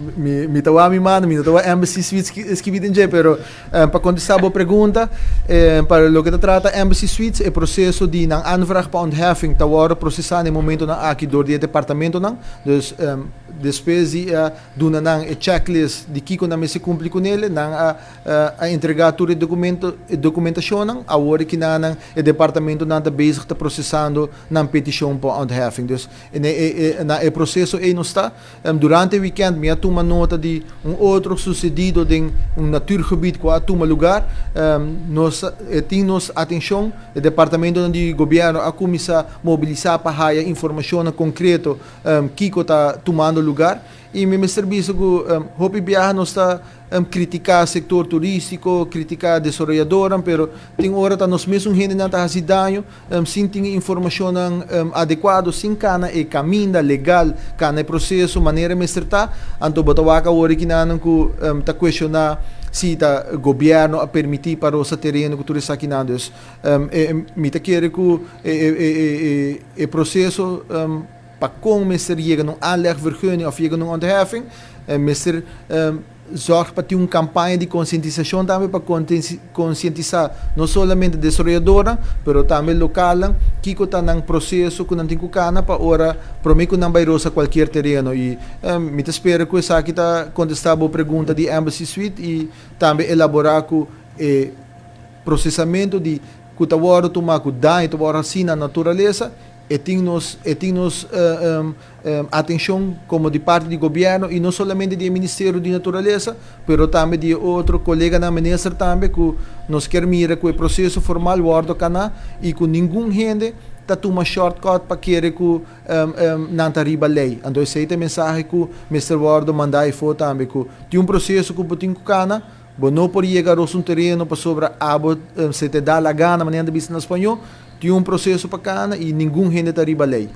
Mi ta wak mi mano, mi no ta wak Embassy Suites skibi den dje, pero pa kontestá bo pregunta, pa loke ta trata Embassy Suites, e proseso di nan aanvraag pa ontheffing ta wòrdu prosesá na e momentonan aki dor di e departamentonan. Dus despues di a duna nan e checklist di kiko nan mester kumpli kunele, nan a a entregá tur e dokumento, e dokumentashonnan. Awor ki nan e departamentonan ta bezig ta prosesando nan petishon pa ontheffing. Dus na e proseso ei nos ta. Durante e weekend mi a tuma nota di un otro sucedido den un natuurgebied cu a tuma lugar. Nos e tin nos atencion. E departamentonan di gobierno a cuminsa mobilisa pa haya informacionnan concreto kico ta tumando lugar. Y mi mester bisa cu hopi biaha nos ta Critica sector turistico, critica desaroyadornan, pero tin ora ta nos mesun hendenan ta haci daño sin tin e informacionnan adecuado, sin cana e caminda legal, cana e proceso manera mester ta. Anto bo ta wak awor ekinan cu ta cuestiona si ta gobierno a permiti pa rosa tereno cu tur esakinan. Dus mi ta kere cu e proceso pa con mester yega na un aanlegvergunning of yega na un ontheffing, mester zorg pa tin un campaña di concientisacion tambe pa concientisa no solamente desaroyadornan, pero tambe localnan kico ta nan proceso cu nan tin cu cana pa ora prome cu nan bay rosa cualkier tereno. Y mi ta spera cu esaki ta contesta bo pregunta di Embassy Suite y tambe elabora cu e procesamento di cu ta wordo tuma cu daño ta wordo haci na naturalesa. E tin nos e tin nos atencion como di parti di gobierno y no solamente di e Ministerio di Naturalesa, pero tambe di e otro coleganan minister tambe cu nos kier mira cu e proceso formal wordo cana y cu ningun hende ta tuma shortcut pa kere cu nan ta riba ley. Anto esey ta e mensahe cu mester wordo manda efo tambe cu tin un proceso cu bo tin cu cana, bo no por yega ros un tereno pasobra abo se te da la gana manera nan ta bisa na spañol. Tin un proceso pa cana y ningun hende ta riba ley.